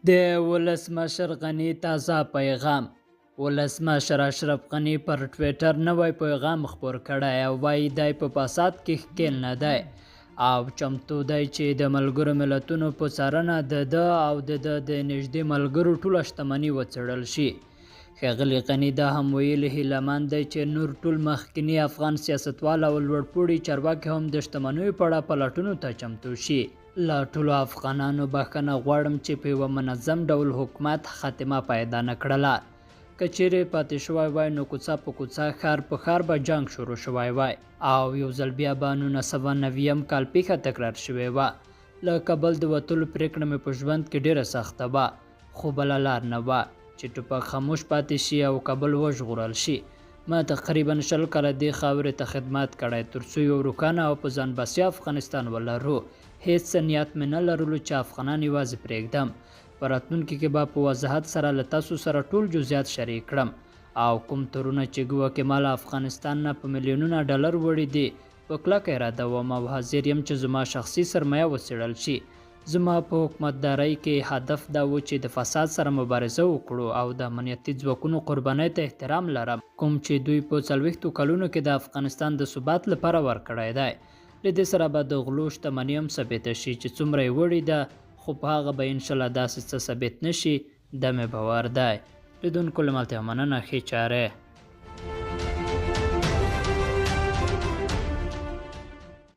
د ولسمشر غني تازه پیغام. ولسمشر اشرف غني پر ټویټر نوی پیغام خپور کړی او وایي دی په فساد کې ښکېل نه دی او چمتو دی چې د ملګرو ملتونو په څارنه د ده او د ده د نږدې ملګرو ټوله شتمني وڅېړل شي. ښاغلي غني دا هم ویلي، هیله مند دی چې نور ټول مخکني افغان سیاستوال او لوړپوړي چارواکي هم د شتمنیو په اړه پلټنو ته چمتو شي. له ټولو افغانانو بښنه غواړم چې په یوه منظم ډول حکومت خاتمه پیدا نه کړله. که چیرې پاتې شوی وای نو کوڅه په کوڅه، ښار په ښار به جنګ شروع شوی وای او یو ځل بیا به 1990 کال پیښه تکرار شوې وه. له کابل د وتلو پریکړه مې په ژوند کې ډیره سخته وه، خو بله لار نه وه چې ټوپک خاموش پاتې شي او کابل وژغورل شي. ما تقریبا 20 کاله دې خاورې ته خدمت کړی ترڅو یو روښانه او په ځان بسیا افغانستان ولرو. هیڅ نیت مې نه لرلو چې افغانان یوازې پرېږدم. په راتلونکي کې به په وضاحت سره له تاسو سره ټول جزیات شریک کړم او کوم تورونه چې ګواکې ما له افغانستان نه په میلیونونه ډالر وړي دي، په کلکه یې ردوم او حاضر یم چې زما شخصي سرمایه وڅېړل شي. زما په حکومتدارۍ کې هدف دا و چې د فساد سره مبارزه وکړو او د امنیتي ځواکونو قربانۍ ته احترام لرم کوم چې دوی په 40 کلونو کې د افغانستان د ثبات لپاره ورکړی دی. له دې سره به د غلو شتمني هم ثابته شي چې څومره یې وړي ده، خو په هغه به انشاالله داسې څه ثابت نه شي، دا مې باور دی. لیدونکو له ملتیا مننه، ښې چارې.